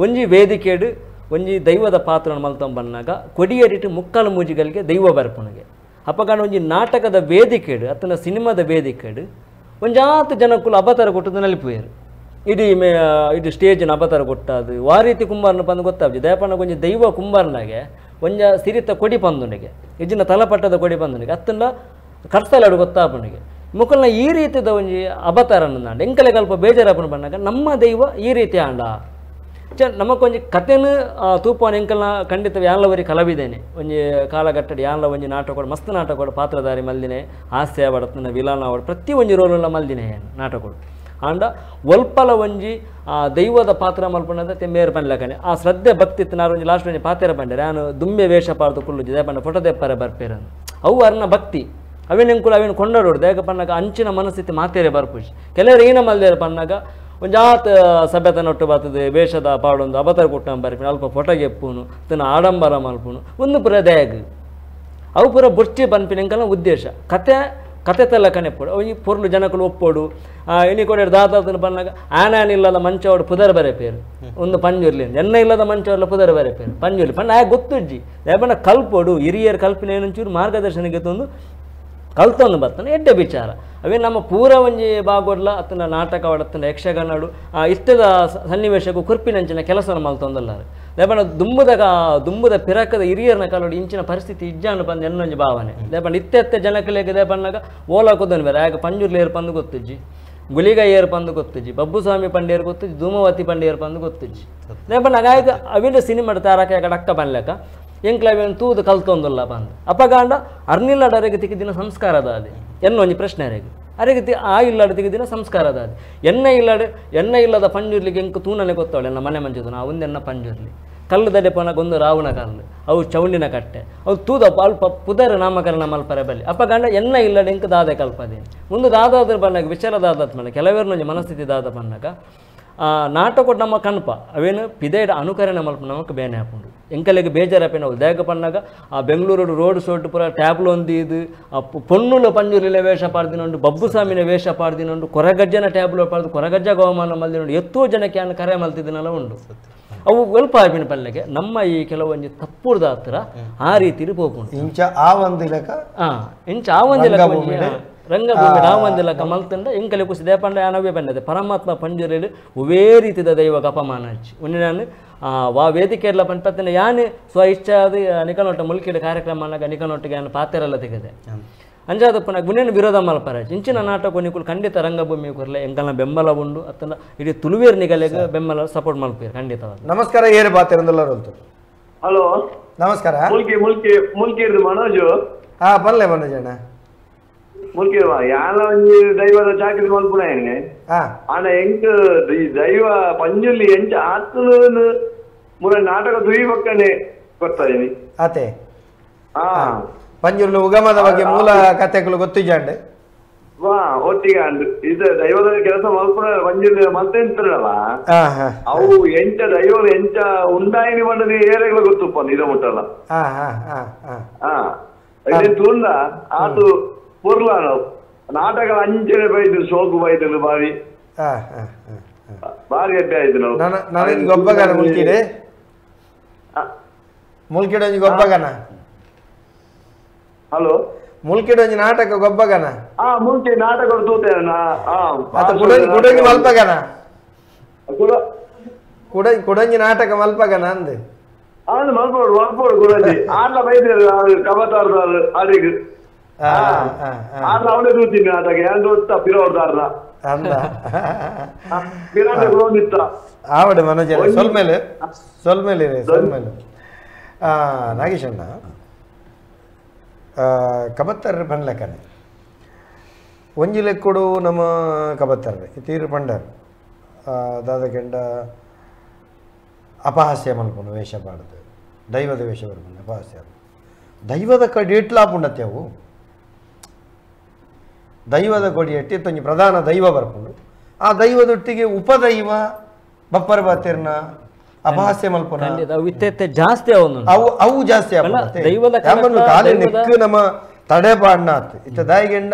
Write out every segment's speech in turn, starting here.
ಒಂಜಿ ವೇದಿಕೆಡು ಒಂಜಿ ದೈವದ ಪಾತ್ರ ಮಲ್ತೊಂದು ಬನ್ನಾಗ ಕೊಡಿಯರಿಟ್ಟು ಮುಕ್ಕಾಲು ಮೂಜಿಗಳಿಗೆ ದೈವ ಬರ್ಪುನಗೆ ಅಪಗಾಣ ಒಂಜಿ ನಾಟಕದ ವೇದಿಕೆಡು ಅತ್ತನ ಸಿನಿಮಾದ ವೇದಿಕೆಡು ಒಂಜಾತ ಜನಕ್ಕುಲು ಅಬತಾರ ಕೊಟ್ಟದ್ದು ನಲಿಪುಯರು ಇಡೀ ಮೇ ಇದು ಸ್ಟೇಜಿನ ಅಬತಾರ ಕೊಟ್ಟಾದು ವಾ ರೀತಿ ಕುಂಬಾರನ ಬಂದು ಗೊತ್ತಾಗ್ತದೆ ದಯಪಣ್ಣ ಒಂಜಿ ದೈವ ಕುಂಬಾರನಾಗೆ ಒಂಜ ಸಿರಿತ ಕೊಡಿ ಪಂದುನಿಗೆ ಇಜ್ಜಿನ ತಲಪಟ್ಟದ ಕೊಡಿ ಪಂದುನಿಗೆ ಅತ್ತಂಡ ಕರ್ಸಲಾಡು ಗೊತ್ತಾಪನಿಗೆ ಮುಕಲ್ನ ಈ ರೀತಿದ ಒಂಜಿ ಅಬತಾರನ ಎಂಕಲೆ ಕಲ್ಪ ಬೇಜಾರಪ್ಪನ ಬಂದಾಗ ನಮ್ಮ ದೈವ ಈ ರೀತಿ ಆಂಡ ಚ ನಮಕೊಂಜಿ ಕತೆನು ತೂಪಾನ ಎಂಕಲ್ನ ಖಂಡಿತ ಯಾನ್ಲವರಿ ಕಲವಿದ್ದೇನೆ ಒಂಜಿ ಕಾಲಘಟ್ಟಡಿ ಯಾನ್ಲ ಒಂಜಿ ನಾಟಕ ಮಸ್ತ್ ನಾಟಕ ಪಾತ್ರಧಾರಿ ಮಲ್ದಿನೆ ಹಾಸ್ಯ ಬಡತನ ವಿಲಾನ ಅವಡು ಪ್ರತಿ ಒಂಜಿ ರೋಲುಲ ಮಲ್ದಿನೆ ನಾಟಕಗಳು ಆಂಡ ಒಲ್ಪಲ ಒಂಜಿ ದೈವದ ಪಾತ್ರ ಮಲ್ಪಣ್ಣದ ಮೇರ್ ಪನ್ಲಕನೆ ಆ ಶ್ರದ್ಧೆ ಭಕ್ತಿ ನಾರು ಒಂಜಿ ಲಾಸ್ಟ್ ಒಂಜಿ ಪಾತ್ರ ಪಂಡೆ ನಾನು ದುಂಬೆ ವೇಷ ಪಾರ್ದು ಕುಳ್ಳು ದೇಪಣ್ಣ ಫೋಟೋ ದೆಪ್ಪರೆ ಬರ್ಪೇರನು ಅವು ಅರ್ನ ಭಕ್ತಿ ಅವೇನು ಅವೇನು ಕೊಂಡಾಡೋಡು ದೇಗ ಪನ್ನಾಗ ಅಂಚಿನ ಮನಸ್ಥಿತಿ ಮಾತೇರೆ ಬರ್ಪುಜಿ ಕೆಲವರು ಏನ ಮಲ್ದೇರು ಪನ್ನಾಗ ಒಂಜಾತ ಸಭ್ಯತನೊಟ್ಟು ಬರ್ತದೆ ವೇಷದ ಪಾಡೊಂದು ಅಬತಾರ ಕೊಟ್ಟ ಬರ್ಪಿನ ಅಲ್ಪ ಫೋಟೋಗೆ ಎಪ್ಪುನು ತನ್ನ ಆಡಂಬರ ಮಲ್ಪುನು ಒಂದು ಪುರ ದೇಗ ಅವು ಪೂರ ಬುರ್ಚಿ ಪನ್ಪಿನ ಉದ್ದೇಶ ಕತೆ ಕತೆ ತಲ್ಲಕನೆ ಪೋಡು ಅವು ಈ ಪೊರ್ಲು ಜನಕುಲು ಒಪ್ಪೋಡು ಎನಿ ಕೊಡೆ ದಾದಾತನ ಬನ್ನಾಗ ಆನಾನ್ ಇಲ್ಲದ ಮಂಚವಡು ಪುದರ್ ಬರೆ ಪೇರು ಒಂದು ಪಂಜುರ್ಲಿ ಎನ್ನ ಇಲ್ಲದ ಮಂಚವಲ್ಲ ಪುದರ್ ಬರೆ ಪೇರು ಪಂಜುರ್ಲಿ ಪಂಡ ಆಯ ಗೊತ್ತುಜ್ಜಿ ದೇಪಣ್ಣ ಕಲ್ಪೋಡು ಹಿರಿಯರು ಕಲ್ಪಿನ ಏನೊಂಚೂರು ಮಾರ್ಗದರ್ಶನಕ್ಕೆ ತಂದು ಕಲ್ತೊಂದು ಬರ್ತಾನೆ ಎಡ್ಡೆ ವಿಚಾರ ಅವೇ ನಮ್ಮ ಪೂರ ಒಂಜಿ ಬಾಗೋಡ್ಲ ಅತ್ತನ ನಾಟಕ ಅವಡತ್ತನ ಯಕ್ಷಗಾನಡು ಆ ಇಷ್ಟದ ಸನ್ನಿವೇಶಕ್ಕೂ ಕುರ್ಪಿನಂಚಿನ ಕೆಲಸನ ಮಲ್ತೊಂದಲ್ಲಾರು ದೇಪಣ್ಣ ದುಂಬುದ ದುಂಬುದ ಪಿರಕದ ಹಿರಿಯರನ ಕಾಲೋಡು ಇಂಚಿನ ಪರಿಸ್ಥಿತಿ ಇಜ್ಜಾನು ಬಂದು ಎನ್ನೊಂಜಿ ಭಾವನೆ ದೇಪಣ್ಣ ಇತ್ತೆತ್ತೆ ಜನಕಲೆಗೆ ದೇಪಣ್ಣಾಗ ಓಲಾ ಕುದನ್ ಬೇರೆ ಆಗ ಪಂಜುರ್ಲಿ ಏರ್ ಪಂದು ಗೊತ್ತುಜ್ಜಿ ಗುಳಿಗ ಏರ್ ಪಂದು ಗೊತ್ತುಜ್ಜಿ ಬಬ್ಬುಸ್ವಾಮಿ ಪಂಡೇರ್ ಗೊತ್ತುಜ್ಜಿ ಧೂಮವತಿ ಪಂಡೇರ್ ಪಂದು ಗೊತ್ತುಜ್ಜಿ ದೇಪಣ್ಣ ಆಗ ಅವಿನ ಸಿನಿಮಾ ತಾರಕ ಅಕ್ಕ ಬನ್ಲಕ ಎಂಕ್ಲವೇನು ತೂದು ಕಲ್ತೊಂದಲ್ಲ ಬಂದು ಅಪಗಾಂಡ ಅರ್ನಿಲ್ಲಾಡ ಅರೆಗೆ ತಿಕ್ಕಿದಿನ ಸಂಸ್ಕಾರದ ಅದೇ ಎನ್ನೊಂಜಿ ಪ್ರಶ್ನೆ ಅರೆಗೆ ಅರೆಗೆ ತಿ ಆ ಇಲ್ಲಾಡ ತಿಕ್ಕಿದಿನ ಸಂಸ್ಕಾರದ ಅದೇ ಎನ್ನ ಇಲ್ಲಾಡ ಎನ್ನ ಇಲ್ಲದ ಪಂಜುರ್ಲಿಗೆ ಎಂಕು ತೂನನೆ ಗೊತ್ತವಳೆ ಎನ್ನ ಮನೆ ಮಂಜುದು ನಾವು ಒಂದೆನ್ನ ಪಂಜುರ್ಲಿ ಕಲ್ಲು ದಡೆಪನಗ ಒಂದು ರಾವಣ ಕಲ್ಲು ಅವು ಚೌಂಡಿನ ಕಟ್ಟೆ ಅವು ತೂದ ಅಲ್ಪ ಪುದರ ನಾಮಕರಣ ಮಲ್ಪರೆ ಬಲ್ಲಿ ಅಪಗಾಂಡ ಎನ್ನ ಇಲ್ಲಾಡ ಎಂಕು ದಾದೆ ಕಲ್ಪದೇನು ಒಂದು ದಾದಾದ್ರ ಬನ್ನಾಗ ವಿಚಾರ ದಾದಾತ್ ಮನೆ ಕೆಲವೇರ್ನೊಂಜಿ ಮನಸ್ಥಿತಿ ದಾದ ಬನ್ನಾಗ ನಾಟಕ ನಮ್ಮ ಕಣ್ಪ ಅವೇನು ಪಿದೇಡ ಅನುಕರಣೆ ಮಲ್ಪ ನಮಕ್ ಬೇನೆ ಹಾಕೊಂಡು ಎಂಕಲೆಗೆ ಬೇಜಾರಪ್ಪೇನ ಉದಯಕ ಪನ್ನಾಗ ಆ ಬೆಂಗಳೂರು ರೋಡ್ ಸೋಟ್ ಪೂರ ಟ್ಯಾಬ್ಲು ಒಂದು ಇದು ಆ ಪೊನ್ನುಲ ಪಂಜುರಿಲ ವೇಷ ಪಾಡ್ದಿನುಂಡು ಬಬ್ಬುಸ್ವಾಮಿನ ವೇಷ ಪಾಡ್ದಿನುಂಡು ಕೊರಗಜ್ಜನ ಟ್ಯಾಬ್ಲು ಪಾಡ್ದು ಕೊರಗಜ್ಜ ಗೋಮಾನ ಮಲ್ದಿನುಂಡು ಎತ್ತೋ ಜನಕ್ಕೆ ಅನ್ನ ಕರೆ ಮಲ್ತಿದ್ದನೆಲ್ಲ ಉಂಡು ಅವು ಒಲ್ಪ ಆಪಿನ ಪಲ್ಲೆಗೆ ನಮ್ಮ ಈ ಕೆಲವೊಂದು ತಪ್ಪುರ್ದ ಹತ್ರ ಆ ರೀತಿಲಿ ಪೋಪುಂಡು ಇಂಚ ಆ ಒಂದು ಇಲಕ ಇಂಚ ಆ ಒಂದು ಇಲಕ ರಂಗಭೂಮಿ ರಾಮಂದಿಲಕ ಮಲ್ತಂಡ ಎಂಕಲೆ ಕುಸಿ ದೇಪಂಡ ಅನವೇ ಬಂದದೆ ಪರಮಾತ್ಮ ಪಂಜುರೇಳು ಒವೇ ರೀತಿದ ದೈವಕ್ಕೆ ಅಪಮಾನ ಹಚ್ಚಿ ಉನ್ನೆ ನಾನು ವಾ ವೇದಿಕೆ ಎಲ್ಲ ಪಂಪತ್ತನೆ ಯಾನೆ ಸ್ವ ಇಚ್ಛೆ ಅದು ನಿಕನೊಟ್ಟ ಮುಲ್ಕಿಡ ಕಾರ್ಯಕ್ರಮ ಅನ್ನಗ ನಿಕನೊಟ್ಟಿಗೆ ಯಾನು ಪಾತೆರೆಲ್ಲ ತೆಗೆದೆ ಅಂಜಾದಪ್ಪನ ಗುಣೇನು ವಿರೋಧ ಮಲ್ಪರಾಜ್ ಇಂಚಿನ ನಾಟಕ ನಿಕುಲು ಖಂಡಿತ ರಂಗಭೂಮಿ ಕೊರಲೆ ಎಂಕಲ್ನ ಬೆಂಬಲ ಉಂಡು ಅತ್ತನ ಇಡೀ ತುಳುವೇರ್ ನಿಗಲೆಗೆ ಬೆಂಬಲ ಸಪೋರ್ಟ್ ಮಲ್ಪೇರು ಖಂಡಿತವಾದ. ನಮಸ್ಕಾರ, ಏರು ಬಾತೆರಂದಲ್ಲ ಹಲೋ ನಮಸ್ಕಾರ. ಮುಲ್ಕಿ ಮುಲ್ಕಿ ಮುಲ್ಕಿ ಮನೋಜ್. ಹಾ ಬಲ್ಲೆ ಮನೋಜ್ ಅಣ್ಣ. ಮುಲ್ಕಿ ಯಾನ ಒಂಜಿ ದೈವದ ಚಾಕರಿ ಮಲ್ಪುಣ ಆಂಡ ಎಂಕ್ ಈ ದೈವ ಪಂಜುರ್ಲಿ ಎಂಚ ಆತ್ನ ಮುರ ನಾಟಕ ದುಯಿ ಪಕ್ಕನೆ ಗೊತ್ತಾಯಿನಿ ಆತೆ. ಹಾ ಪಂಜುರ್ಲಿ ಉಗಮದ ಬಗ್ಗೆ ಮೂಲ ಕಥೆಗಳು ಗೊತ್ತಿಜಾಂಡೆ ವಾ ಒಟ್ಟಿಗೆ ಅಂಡ್ ಇದು ದೈವದ ಕೆಲಸ ಮಲ್ಪುಣ ಪಂಜುರ್ಲಿ ಮಲ್ತೆಂತ್ರಲ್ಲ ಅವು ಎಂಚ ದೈವದ ಎಂಚ ಉಂಡಾಯಿನಿ ಬಂದದ ಏರೆಗಳ ಗೊತ್ತುಪ್ಪ ಇದ ಮುಟ್ಟಲ್ಲ. ಹಾ ತೂಂಡ ಆತು ಪೊರ್ಲ ನಾಟಕ ಅಂಚನೆ ಬೈದು ಸೋಕು ಬೈದು ಬಾರಿ ಬಾರಿ ಅಡ್ಡೆ ಆಯ್ತು. ನಾವು ನಾನು ಗೊಬ್ಬಗನ ಮುಲ್ಕಿಡೆ ಮುಲ್ಕಿಡೆ ಒಂಜಿ ಗೊಬ್ಬಗನ. ಹಲೋ ಮುಲ್ಕಿಡೆ ಒಂಜಿ ನಾಟಕ ಗೊಬ್ಬಗನ. ಹಾ ಮುಲ್ಕಿ ನಾಟಕ ತೂತೇನ. ಕುಡಂಜಿ ಮಲ್ಪಗನ ಕುಡಂಜಿ ನಾಟಕ ಮಲ್ಪಗನ ಅಂದೆ. ಮಲ್ಪೋಡು ಮಲ್ಪೋಡು ಕುಡಂಜಿ ಆಡ್ಲ ಬೈದ್ರೆ ಕಬತಾರ್ದಾರ್ ಅಡಿಗೆ ಆವಡೆ ಮನೋಜ್ ಸೊಲ್ಮೇಲೆ ಸೊಲ್ಮೇಲೆ ಸೊಲ್ಮೇಲೆ ನಾಗೇಶಣ್ಣ ಕಬತ್ತರ್ ಪನ್ಲೆಕ್ಕನೆ ಒಂಜಿ ಲೆಕ್ಕಡು ನಮ್ಮ ಕಬತ್ತರ್ ತೀರು ಪಂಡರ್ ದಾದ ಕೆಂಡ ಅಪಹಾಸ್ಯ ಮಲ್ಪುನು ವೇಷ ಪಾಡದು ದೈವದ ವೇಷ ಬರ್ಪುನು ಅಪಹಾಸ್ಯ ದೈವದ ಕಡೆ ಇಟ್ಲಾಪುಂಡತ್ತೆ ಅವು ದೈವದ ಕೊಡಿಯಟ್ಟಿ ತೊಂಜಿ ಪ್ರಧಾನ ದೈವ ಬರ್ಪುಂಡು ಆ ದೈವದೊಟ್ಟಿಗೆ ಉಪದೈವ ಬಪ್ಪರ ಬಾತಿರ್ನ ಅಪಹಾಸ್ಯ ಮಲ್ಪುನ ಜಾಸ್ತಿ ಅವು ಅವು ಜಾಸ್ತಿ ನಮ್ಮ ತಡೆ ಪಾಡ್ನ ಆತು ಇತ್ತ ದಾಯಿಗೆಂಡ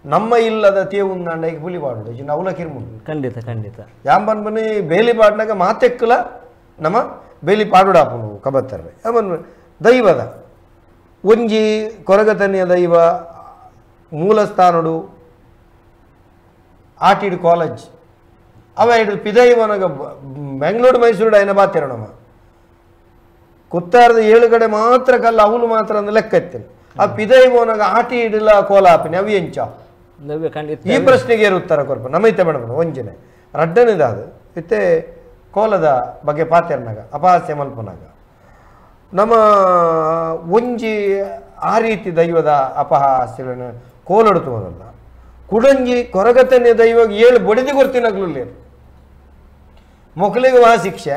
ನಮ್ಮ ಇಲ್ಲದ ತೇವುಂದಾಂಡ ಈಗ ಪುಲಿ ಪಾಡುದು ಅವಲ ಕಿರ್ಮುಂಡು ಖಂಡಿತ ಖಂಡಿತ ಯಾಂಬನ್ ಬನ್ನಿ ಬೇಲಿ ಪಾಡ್ನಾಗ ಮಾತೆಕ್ಕಲ ನಮ್ಮ ಬೇಲಿ ಪಾಡುಡಾಪುನು ಕಬತ್ತರ್ರೆ ಅವನ್ ದೈವದ ಒಂಜಿ ಕೊರಗತನೆಯ ದೈವ ಮೂಲಸ್ಥಾನಡು ಆಟಿಡ್ ಕಾಲೇಜ್ ಅವ ಇಡು ಪಿದೈವನಗ ಬೆಂಗಳೂರು ಮೈಸೂರು ಐನ ಬಾತಿರೋಣಮ್ಮ ಕುತ್ತಾರದ 7 ಕಡೆ ಮಾತ್ರ ಕಲ್ಲ ಅವಳು ಮಾತ್ರ ಅಂದ ಲೆಕ್ಕ ಇತ್ತೇನೆ ಆ ಪಿದೈವನಗ ಆಟಿ ಇಡಲ ಕೋಲಾಪಿನಿ ಅವಿ ಎಂಚ ಈ ಪ್ರಶ್ನೆಗೆ ಉತ್ತರ ಕೊರ್ಪ ನಮೈತೆ ಮೇಡಮ್ ಒಂಜಿನೆ ರಡ್ಡನಿದಾದು ಇತ್ತೆ ಕೋಲದ ಬಗ್ಗೆ ಪಾತೆರ್ನಾಗ ಅಪಹಾಸ್ಯ ಮಲ್ಪನಾಗ ನಮ್ಮ ಒಂಜಿ ಆ ರೀತಿ ದೈವದ ಅಪಹಾಸ್ಯಗಳನ್ನು ಕೋಲಡುತ್ತವನಲ್ಲ ಕುಡಂಜಿ ಕೊರಗತನೆ ದೈವ 7 ಬಡಿದು ಕೊರ್ತಿನಗ್ಲುಲ್ಲೇರು ಮೊಕ್ಕಲಿಗೆ ವಾ ಶಿಕ್ಷೆ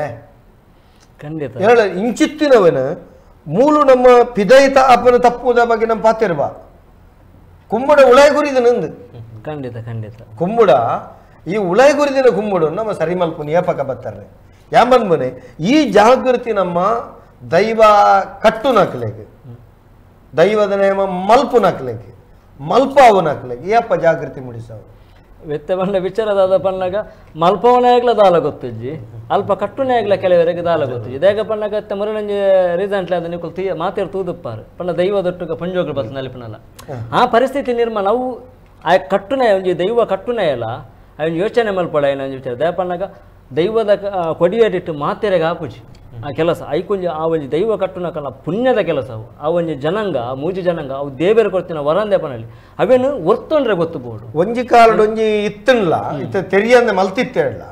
ಖಂಡಿತ ಹೇಳ ಇಂಚಿತ್ತಿನವನ ಮೂಲು ನಮ್ಮ ಪಿದೈತ ಅಪ್ಪನ ತಪ್ಪುದ ಬಗ್ಗೆ ನಮ್ಮ ಪಾತಿರ್ಬ ಕುಂಬುಡ ಉಳಾಯಿ ಗುರಿದ ನಂದು ಖಂಡಿತ ಖಂಡಿತ ಕುಂಬುಡ ಈ ಉಳಾಯಿ ಗುರಿದಿನ ಕುಂಬುಡು ನಮ್ಮ ಸರಿಮಲ್ಪು ನೇಪಕ ಬತ್ತಾರೆ ಯಾಂಬನ್ಬನೆ ಈ ಜಾಗೃತಿ ನಮ್ಮ ದೈವ ಕಟ್ಟು ನಕಲೆಗೆ ದೈವದ ನೇಮ ಮಲ್ಪು ನಕಲೆಗೆ ಮಲ್ಪಾವು ನಕಲೆಗೆ ಏಪ್ಪ ಜಾಗೃತಿ ಮೂಡಿಸಾವು ವ್ಯತ್ಯ ಬಂಡ ವಿಚಾರದಾದ ಪನ್ನಾಗ ಮಲ್ಪವನಾಗ್ಲ ದಾಲ ಗೊತ್ತಿಜ್ಜಿ ಅಲ್ಪ ಕಟ್ಟುನಾಗ್ಲ ಕೆಲವರಿಗೆ ದಾಲ ಗೊತ್ತಿಜ್ಜಿ ದೇಗ ಪನ್ನಾಗ ಮರುನಂಜಿ ರೀಸೆಂಟ್ಲಿ ಅದ ನಿಕುಲ್ ತೀ ಮಾತೇರು ತೂದುಪ್ಪಾರು ಪಣ್ಣ ದೈವದೊಟ್ಟುಗ ಪಂಜೋಗ್ಲು ಬತ್ತ ನಲಿಪನಲ್ಲ ಆ ಪರಿಸ್ಥಿತಿ ನಿರ್ಮಾಣ ಅವು ಆ ಕಟ್ಟುನಾಯ ಒಂಜಿ ದೈವ ಕಟ್ಟುನಾಯಲ್ಲ ಅವನ ಯೋಚನೆ ಮಲ್ಪಡ ಏನಂಜಿ ವಿಚಾರ ದೇಪನ್ನಾಗ ದೈವದ ಕೊಡಿಯಡಿಟ್ಟು ಮಾತೆರೆಗೆ ಆಪುಜಿ ಆ ಕೆಲಸ ಐಕೊಂಜಿ ಆ ಒಂಜಿ ದೈವ ಕಟ್ಟುನಕಲ್ಲ ಪುಣ್ಯದ ಕೆಲಸ ಅವು ಆ ಒಂಜಿ ಜನಾಂಗ ಆ ಮೂಜಿ ಜನಾಂಗ ಅವು ದೇವರು ಕೊಡ್ತಿನ ವರಂದೇಪನಲ್ಲಿ ಅವೇನು ಒರ್ತೊಂಡ್ರೆ ಗೊತ್ತುಬೋದು ಒಂಜಿ ಕಾಲಡ್ ಒಂಜಿ ಇತ್ತನ್ಲ ಇತ್ತ ತೆರಿಯಂದೆ ಮಲ್ತಿತ್ತೇಳಲ್ಲ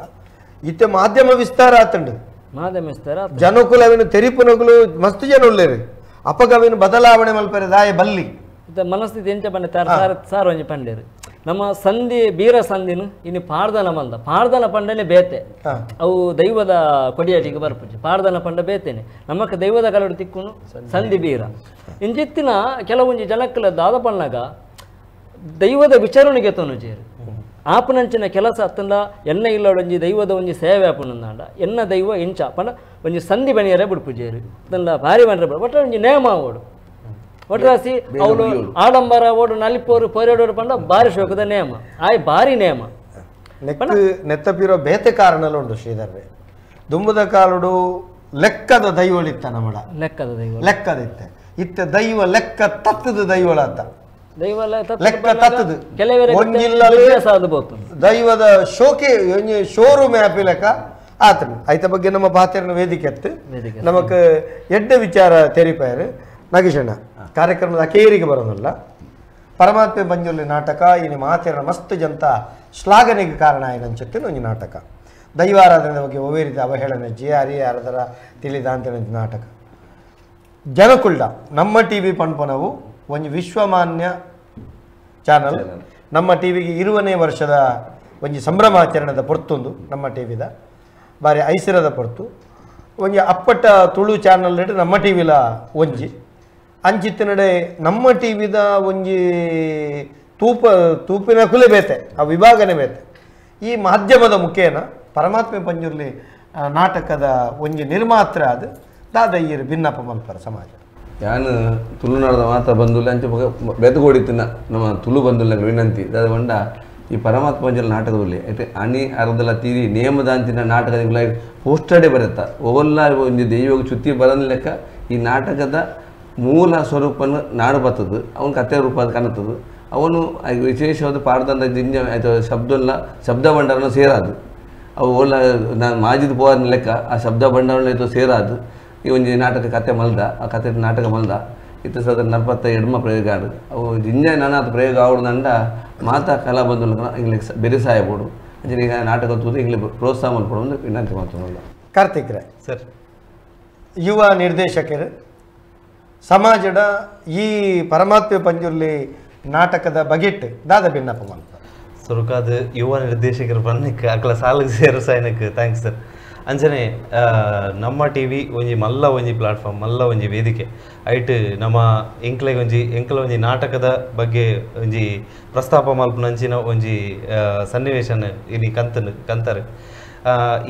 ಇತ್ತ ಮಾಧ್ಯಮ ವಿಸ್ತಾರ ಆತಂಡು ಮಾಧ್ಯಮ ವಿಸ್ತಾರ ಜನಕುಲ ಅವೇನು ತೆರಿಪುನಗುಲು ಮಸ್ತ್ ಜನ ಉಳ್ಳೇರು ಅಪಗವೇನು ಬದಲಾವಣೆ ಮಲ್ಪರೆ ದಾಯ ಬಲ್ಲಿ ಇತ್ತ ಮನಸ್ಥಿತಿ ಎಂಚ ಪಂಡೆ ತಾರ ಸಾರ್ ಸಾರ್ ಒಂಜಿ ಪಂಡೇರು ನಮ್ಮ ಸಂಧಿ ಬೀರ ಸಂಧಿನು ಇನ್ನು ಪಾರ್ದನ ಬಂದ ಪಾರ್ದನ ಪಂಡನೆ ಬೇತೆ ಅವು ದೈವದ ಕೊಡಿಯಾಟಿಗೆ ಬರ್ಪುಜಿ ಪಾರ್ದನ ಪಂಡ ಬೇತೇನೆ ನಮ್ಮಕ್ಕ ದೈವದ ಕಲಡು ತಿಕ್ಕುನು ಸಂಧಿ ಬೀರ ಇಂಜಿತ್ತಿನ ಕೆಲವೊಂಜಿ ಜನಕ್ಕಲ ದಾದ ಪಣ್ಣಾಗ ದೈವದ ವಿಚಾರಣೆಗೆ ತೋನು ಜೇರು ಆಪನಂಚಿನ ಕೆಲಸ ಅತ್ತಂದ ಎನ್ನ ಇಲ್ಲೊಂಜಿ ದೈವದ ಒಂಜಿ ಸೇವೆ ಆಪುನಂದಾಂಡ ಎನ್ನ ದೈವ ಇಂಚ ಪಂಡ ಒಂಜಿ ಸಂಧಿ ಬನಿಯರೇ ಬಿಡ್ಪುಜೇರು ಅತ್ತಂದ ಭಾರಿ ಬಂದ್ರೆ ಬಟ್ ಒಂಜಿ ನೇಮ ಓಡು ಒಟ್ರಾಸಿ ಅವಳು ಆಡಂಬರ ಓಡು ನಲಿಪೋರು ಪೊರೆಡೋರು ಪಂಡ ಬಾರಿ ಶೋಕದ ನೇಮ ಆಯ್ ಬಾರಿ ನೇಮ ನೆಕ್ ನೆತ್ತಪಿರೋ ಬೇತೆ ಕಾರಣಲು ಉಂಟು ಶ್ರೀಧರ್ವೆ ದುಂಬದ ಕಾಲುಡು ಲೆಕ್ಕದ ದೈವಳಿತ್ತ ನಮ್ಮಡ ಲೆಕ್ಕದ ದೈವ ಲೆಕ್ಕದಿತ್ತೆ ಇತ್ತ ದೈವ ಲೆಕ್ಕ ತತ್ತದ ದೈವಳ ಅಂತ ದೈವ ಲೆಕ್ಕ ತತ್ತದ ದೈವದ ಶೋಕೆ ಶೋರೂಮ್ ಆಪಿ ಲೆಕ್ಕ ಆತನು ಐತ ಬಗ್ಗೆ ನಮ್ಮ ಪಾತೆರನ ವೇದಿಕೆ ಅತ್ತು ನಮಕ್ ಎಡ್ಡೆ ವಿಚಾರ ತೆರಿಪಾಯರು ನಾಗೇಶಣ್ಣ ಕಾರ್ಯಕ್ರಮದ ಅಕೇರಿಗೆ ಬರೋದಲ್ಲ ಪರಮಾತ್ಮ ಬಂಜುರ್ಲಿ ನಾಟಕ ಇನ್ನು ಮಾತೆರ ಮಸ್ತ್ ಜಂತ ಶ್ಲಾಘನೆಗೆ ಕಾರಣ ಏನನ್ಸುತ್ತೆ ಒಂಜಿ ನಾಟಕ ದೈವಾರಾಧನೆ ಬಗ್ಗೆ ಒವೇ ರೀತಿ ಅವಹೇಳನೆ ಜಿ ಆರ್ ಆರದರ ತಿಳಿದ ಅಂತ ನಾಟಕ ಜನಕುಳ್ಳ ನಮ್ಮ ಟಿ ವಿ ಪಣ್ಪನವು ಒಂಜಿ ವಿಶ್ವಮಾನ್ಯ ಚಾನಲ್ ನಮ್ಮ ಟಿ ವಿಗೆ 20ನೇ ವರ್ಷದ ಒಂಜಿ ಸಂಭ್ರಮಾಚರಣೆದ ಪೊರ್ತೊಂದು ನಮ್ಮ ಟಿ ವಿದ ಬಾರಿ ಐಸಿರದ ಪೊರ್ತು ಒಂಜಿ ಅಪ್ಪಟ್ಟ ತುಳು ಚಾನಲ್ ನಮ್ಮ ಟಿ ವಿಲ ಒಂಜಿ ಅಂಚಿತ್ತಿನಡೆ ನಮ್ಮ ಟಿ ವಿದ ಒಂಜಿ ತೂಪಿನ ಕುಲೆ ಬೇತೆ ಆ ವಿಭಾಗನೆ ಬೇತೆ ಈ ಮಾಧ್ಯಮದ ಮುಖೇನ ಪರಮಾತ್ಮ ಪಂಜುರ್ಲಿ ನಾಟಕದ ಒಂಜಿ ನಿರ್ಮಾತ್ರ ಅದು ದಾದಯ್ಯರು ಭಿನ್ನಪ್ಪ ಮಲ್ಪರ ಸಮಾಜ ಯಾನು ತುಳುನಾಡದ ಮಾತ್ರ ಬಂದುಲ್ಲ ಅಂಚೆ ಬೆತಗೋಡಿತ್ತಿನ ನಮ್ಮ ತುಳು ಬಂದುಲ್ಲ ವಿನಂತಿ ದಾದ ಬಂಡ ಈ ಪರಮಾತ್ಮ ಪಂಜುರ್ಲಿ ನಾಟಕದಲ್ಲಿ ಐತೆ ಅಣಿ ಅರ್ಧಲ ತೀರಿ ನಿಯಮದಾಂತಿನ ನಾಟಕದ ಪೋಸ್ಟರ್ಡೇ ಬರುತ್ತಾ ಒವಲ್ಲ ಒಂಜಿ ದೈವಕ್ಕೆ ಚುತ್ತಿ ಬರೋದ ಲೆಕ್ಕ ಈ ನಾಟಕದ ಮೂಲ ಸ್ವರೂಪನ ನಾಡು ಬರ್ತದೆ ಅವನ ಕಥೆ ರೂಪ ಕಾಣುತ್ತದೆ ಅವನು ವಿಶೇಷವಾದ ಪಾಡ್ದಂಥ ಜಿಂಜ ಶಬ್ದಲ್ಲ ಶಬ್ದ ಭಂಡಾರನ ಸೇರಾದು ಅವು ಓಲ ನಾನು ಮಾಜಿದ ಪೋದ ಲೆಕ್ಕ ಆ ಶಬ್ದ ಭಂಡಾರನ ಇದು ಸೇರಾದು ಈ ಒಂಜಿ ನಾಟಕ ಕತೆ ಮಲ್ದ ಆ ಕತೆ ನಾಟಕ ಮಲ್ದ ಇತ್ತು ಸದ 42 ಪ್ರಯೋಗ ಆಡು ಅವು ಜಿಂಜ ನಾನಾದ ಪ್ರಯೋಗ ಆವಡ್ದಂಡ ಮಾತಾ ಕಲಾ ಬಂಧು ಇಂಗ್ಲೀಷ್ ಬೆರೆ ಸಾಯಬೋಡು ಅಂಚನೆ ಈಗ ನಾಟಕ ತೂದು ಇಂಗ್ಲೀಷ್ ಪ್ರೋತ್ಸಾಹ ಮಲ್ಪಡು ಒಂದು ವಿನಂತಿ ಮಾಡ್ತಾನಲ್ಲ. ಕಾರ್ತಿಕ್ ರಾಯ್ ಸರ್, ಯುವ ನಿರ್ದೇಶಕರು ಸಮಾಜದ ಈ ಪರಮಾತ್ಮ ಪಂಜುರ್ಲಿ ನಾಟಕದ ಬಗೆಟ್ ದಾದ ಭಿನ್ನಪ್ಪ ಮಲ್ಪ ಸುರುಕಾದ ಯುವ ನಿರ್ದೇಶಕರು ಬನ್ನಕ್ಕೆ ಅಕಲ ಸಾಲಿಗೆ ಸೇರು ಸಾಯನಕ್ಕೆ thanks sir. ಅಂಚನೆ ನಮ್ಮ ಟಿ ವಿ ಒಂಜಿ ಮಲ್ಲ ಒಂಜಿ ಪ್ಲಾಟ್ಫಾರ್ಮ್ ಮಲ್ಲ ಒಂಜಿ ವೇದಿಕೆ ಐಟ್ ನಮ್ಮ ಎಂಕ್ಲೆಗ್ ಒಂಜಿ ಎಂಕಲ ಒಂಜಿ ನಾಟಕದ ಬಗ್ಗೆ ಒಂಜಿ ಪ್ರಸ್ತಾಪ ಮಲ್ಪುನಂಚಿನ ಒಂಜಿ ಸನ್ನಿವೇಶನ ಇನಿ ಕಂತನು ಕಂತಾರೆ.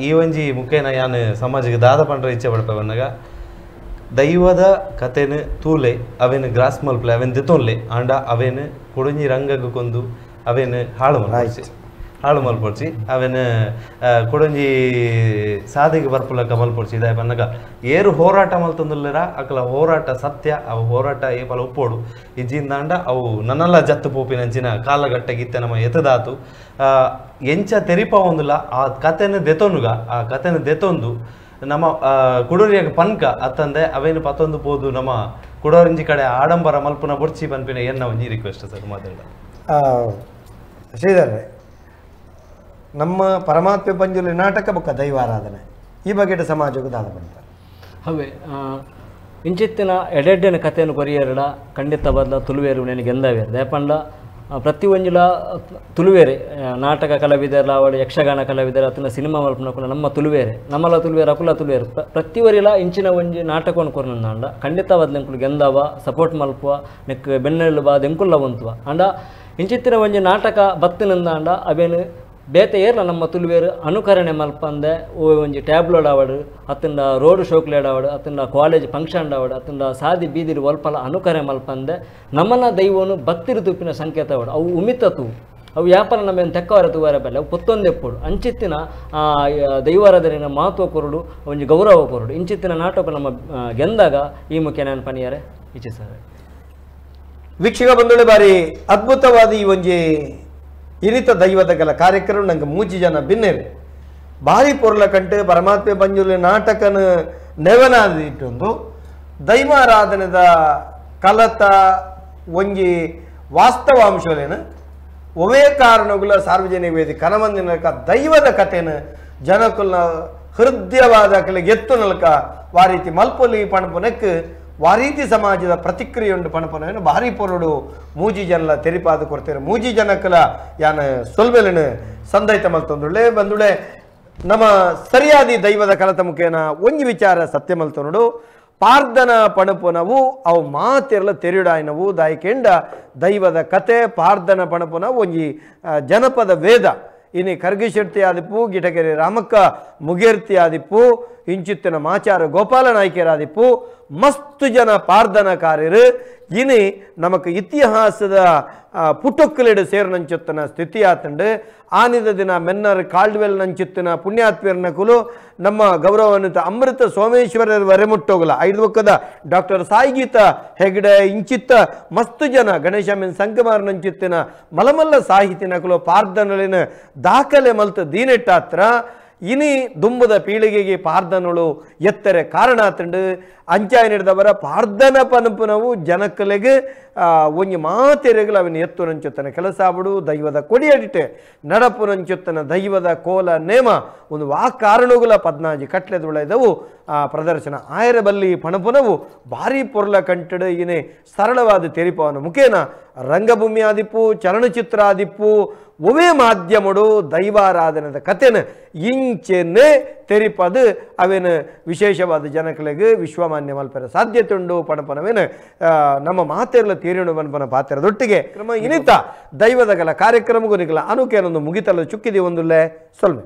ಈ ಒಂಜಿ ಮುಖೇನ ಯಾನ್ ಸಮಾಜಕ್ಕೆ ದಾದ ಪಂಡ್ರ ಇಚ್ಛೆ ಪಡ್ಪೆ ಬನ್ನಗ ದೈವದ ಕತೆನು ತೂಲೆ ಅವೇನು ಗ್ರಾಸ್ ಮಲ್ಪಲೆ ಅವೇನು ದೆತೊನ್ಲೆ ಆಂಡ ಅವೇನು ಕೊಡೊಂಜಿ ರಂಗಗ್ ಕೊಂದು ಅವೇನು ಹಾಳು ಮಲ್ಪೊಡ್ಚಿ. ಹಾಳು ಮಲ್ಪೊಡ್ಚಿ ಅವೇನು ಕೊಡೊಂಜಿ ಸಾದಿಗೆ ಬರ್ಪುಲಕ ಮಲ್ಪೊಡ್ಚಿ ಇದಾಯ ಪನ್ನಗ ಏರು ಹೋರಾಟ ಮಲ್ತೊಂದುಲ್ಲರ ಅಕಲ ಹೋರಾಟ ಸತ್ಯ ಅವು ಹೋರಾಟ ಏಪಲ ಒಪ್ಪೋಡು ಇಜ್ಜಿಂದಾಂಡ ಅವು ನನ್ನಲ್ಲ ಜತ್ತು ಪೋಪಿನಂಚಿನ ಕಾಲಘಟ್ಟಗಿತ್ತೆ ನಮ್ಮ ಎತ್ತದಾತು ಎಂಚ ತೆರಿಪ ಒಂದುಲ್ಲ ಆ ಕತೆನ ದೆತೊನುಗ ಆ ಕತೆನ ದೆತೊಂದು ನಮ್ಮ ಕುಡೋರಿಯಾಗ ಪನ್ಕ ಅತ್ತಂದೆ ಅವೇನು ಪತ್ತೊಂದು ಪೋದು ನಮ್ಮ ಕುಡೋರಿಂಜಿ ಕಡೆ ಆಡಂಬರ ಮಲ್ಪುನ ಬೊಡ್ಚಿ ಪನ್ಪಿನ ಎನ್ನ ಒಂಜಿ ರಿಕ್ವೆಸ್ಟ್ ಸರ್ ಮಾತಾಡ. ಶ್ರೀಧರ್, ನಮ್ಮ ಪರಮಾತ್ಮ ಪಂಜುಲಿ ನಾಟಕ ಬೊಕ್ಕ ದೈವಾರಾಧನೆ ಈ ಬಗ್ಗೆ ಸಮಾಜಕ್ಕೂ ದಾದ ಪಡ್ತಾರೆ. ಅವೇ ಇಂಚಿತ್ತಿನ ಎಡೆಡ್ಡಿನ ಕಥೆಯನ್ನು ಕೊರಿಯರಡ ಖಂಡಿತ ಬದಲ ತುಳುವೇರು ನನಗೆ ಎಂದವೇರು ದಯಪಂಡ ಪ್ರತಿಯೊಂಜಿಲ ತುಳುವೇರೆ ನಾಟಕ ಕಲಾವಿದರ ಅವಳು ಯಕ್ಷಗಾನ ಕಲಾವಿದರ ಅಥವಾ ಸಿನಿಮಾ ಮಲ್ಪನಕುಲ ನಮ್ಮ ತುಳುವೇರೆ ನಮ್ಮಲ ತುಳುವೇರು ಅಕುಲ ತುಳುವೇರು ಪ್ರತಿವರಿಲ ಇಂಚಿನ ಒಂಜಿ ನಾಟಕವನ್ನು ಕೊರನಂದಾಂಡ ಖಂಡಿತ ಬದಲು ಗೆಂದವ ಸಪೋರ್ಟ್ ಮಲ್ಪುವ ನೆಕ್ ಬೆನ್ನೆಲ್ಲು ಬಾದ ಎಂಕುಲ್ಲ ಒಂತುವ ಅಂಡ ಇಂಚಿತ್ತಿನ ಒಂಜಿ ನಾಟಕ ಬತ್ತಿನಂದಾಂಡ ಅವೇನು ಬೇತೆ ಏರ್ಲ ನಮ್ಮ ತುಳುವೇರು ಅನುಕರಣೆ ಮಲ್ಪಂದೆ ಓ ಒಂಜಿ ಟ್ಯಾಬ್ಲೋಡ್ ಆವಡು ಅತ್ತಂಡ ರೋಡ್ ಶೋಕ್ಲೇಡ್ ಆವಡು ಅತ್ತಂಡ ಕಾಲೇಜ್ ಫಂಕ್ಷನ್ ಆವಡು ಅತ್ತಂಡ ಸಾದಿ ಬೀದಿರು ಒಲ್ಪಲ ಅನುಕರಣೆ ಮಲ್ಪಂದೆ ನಮ್ಮನ ದೈವನು ಭಕ್ತಿರು ತುಪ್ಪಿನ ಸಂಕೇತ ಆವಡು ಅವು ಉಮಿತತು ಅವು ವ್ಯಾಪಾರ ನಮ್ಮೇನು ತೆಕ್ಕವರ ತೂವರ ಬಲ್ಲೆ ಅವು ಪೊತ್ತೊಂದೆಪ್ಪುಡು ಅಂಚಿತ್ತಿನ ದೈವಾರಾಧನೆಯ ಮಹತ್ವ ಕೊರಡು ಒಂಜಿ ಗೌರವ ಕೊರಡು ಇಂಚಿತ್ತಿನ ನಾಟಕ ನಮ್ಮ ಗೆಂದಾಗ ಈ ಮುಖ್ಯ ನಾನು ಪನಿಯಾರೆ ಇಚ್ಛಿಸ್ತಾರೆ. ವೀಕ್ಷಕ ಬಂಧುಗಳೇ, ಬಾರಿ ಅದ್ಭುತವಾದ ಈ ಒಂಜಿ ಇನಿತ ದೈವದ ಗಲ ಕಾರ್ಯಕ್ರಮ ನಂಗೆ ಮೂಜಿ ಜನ ಬಿನ್ನೇರು ಭಾರಿ ಪೊರ್ಲ ಕಂಟು ಪರಮಾತ್ಮೆ ಪಂಜುರ್ಲಿ ನಾಟಕನ ನೆವನಾದಿಟ್ಟೊಂದು ದೈವಾರಾಧನೆದ ಕಲತ ಒಂಜಿ ವಾಸ್ತವಾಂಶಲೇನು ಒವೇ ಕಾರಣಗಳ ಸಾರ್ವಜನಿಕ ವೇದಿಕೆ ಕನಮಂದಿನ ದೈವದ ಕಥೆನ ಜನಕುಲ್ನ ಹೃದಯವಾದ ಕೆಲ ಎತ್ತು ನಲ್ಕ ವಾರೀತಿ ಮಲ್ಪೊಲಿ ಪಣಪುನಕ್ಕೆ ವಾರೀತಿ ಸಮಾಜದ ಪ್ರತಿಕ್ರಿಯೆಯುಂಡು ಪಣಪನ ಭಾರಿ ಪೊರುಡು ಮೂಜಿ ಜನಲ ತೆರಿಪಾದ ಕೊಡ್ತೇವೆ ಮೂಜಿ ಜನಕಲ ಯಾನ ಸೊಲ್ವೆಲನು ಸಂದೈತ ಮಲ್ತೊಂದುಳ್ಳೆ ಬಂದುಳೆ ನಮ್ಮ ಸರಿಯಾದಿ ದೈವದ ಕಲತ ಮುಖೇನ ಒಂಜಿ ವಿಚಾರ ಸತ್ಯ ಮಲ್ತೊನುಡು ಪಾರ್ದನ ಪಣಪುನವು ಅವು ಮಾತಿರಲ ತೆರಿಡಾಯ್ನವು ದಾಯಿಕೆಂಡ ದೈವದ ಕತೆ ಪಾರ್ದನ ಪಣಪುನವು ಒಂಜಿ ಜನಪದ ವೇದ ಇನಿ ಕರ್ಗಿಶೆಟ್ಟಿ ಆದಿಪ್ಪು ಗಿಟಗೆರೆ ರಾಮಕ್ಕ ಮುಗೇರ್ತಿ ಆದಿಪ್ಪು ಇಂಚಿತ್ತಿನ ಮಾಚಾರ ಗೋಪಾಲ ನಾಯ್ಕರಾದಿಪ್ಪು ಮಸ್ತು ಜನ ಪಾರ್ದನಕಾರ್ಯರು ಇನಿ ನಮಕ್ ಇತಿಹಾಸದ ಪುಟೊಕ್ಕಲೆಡು ಸೇರ್ನಂಚುತ್ತನ ಸ್ಥಿತಿ ಆತಂಡು ಆನಿದ ದಿನ ಮೆನ್ನರ್ ಕಾಲ್ಡ್ವೆಲ್ ನಂಚುತ್ತಿನ ಪುಣ್ಯಾತ್ಮೀರ್ನಕುಲು ನಮ್ಮ ಗೌರವಾನ್ವಿತ ಅಮೃತ ಸೋಮೇಶ್ವರರ ವರೆಮುಟ್ಟೋಗಲ ಐದು ಒಕ್ಕದ ಡಾಕ್ಟರ್ ಸಾಯಿಗೀತ ಹೆಗ್ಡೆ ಇಂಚಿತ್ತ ಮಸ್ತು ಜನ ಗಣೇಶ ಮೆನ್ ಸಂಕಮಾರ್ ನಂಚುತ್ತಿನ ಮಲಮಲ್ಲ ಸಾಹಿತಿನಕುಲು ಪಾರ್ದನಲಿನ ದಾಖಲೆ ಮಲ್ತ ದೀನೆಟ್ಟಾತ್ರ ಇನಿ ದುಂಬದ ಪೀಳಿಗೆಗೆ ಪಾರ್ದನಳು ಎತ್ತರೆ ಕಾರಣ ಆತಂಡು ಅಂಚಾಯ ನೀಡಿದವರ ಪಾರ್ದನ ಪನಪುನವು ಜನಕ್ಕಲೆಗೆ ಒಂಜಿ ಮಾತೆರೆಗಳು ಅವನ ಎತ್ತು ನಂಚುತ್ತನ ಕೆಲಸ ಆಬಿಡು ದೈವದ ಕೊಡಿಯಡಿಟೆ ನಡಪು ನಂಚುತ್ತನ ದೈವದ ಕೋಲ ನೇಮ ಒಂದು ವಾ ಕಾರಣಗಳ ಪದ್ನಾಜಿ ಕಟ್ಲೆದುಳೈದವು ಆ ಪ್ರದರ್ಶನ ಆಯರ ಬಲ್ಲಿ ಪಣಪುನವು ಭಾರಿ ಪೊರ್ಲ ಕಂಟಡು ಇನಿ ಸರಳವಾದ ತೆರಿಪವನ ಮುಖೇನ ರಂಗಭೂಮಿ ಆದಿಪ್ಪು ಚಲನಚಿತ್ರ ಆದಿಪ್ಪು ಒವೇ ಮಾಧ್ಯಮಡು ದೈವಾರಾಧನೆದ ಕಥೆನ ಇಂಚೆನೆ ತೆರಿಪದು ಅವೇನು ವಿಶೇಷವಾದ ಜನಗಳಿಗೆ ವಿಶ್ವಮಾನ್ಯ ಮಲ್ಪರ ಸಾಧ್ಯತೆ ಉಂಡು ಪಣಪನವೇನು ನಮ್ಮ ಮಾತೆರ್ಲ ತೀರಿಣು ಪಣಪನ ಪಾತ್ರದೊಟ್ಟಿಗೆ ಕ್ರಮ ಇನಿತ ದೈವದಗಲ ಕಾರ್ಯಕ್ರಮಗೂ ನಿಗಲ ಅನುಕೇನೊಂದು ಮುಗಿತಲ್ಲ ಚುಕ್ಕಿದಿ ಒಂದುಲ್ಲೆ ಸೊಲ್ಮೆ.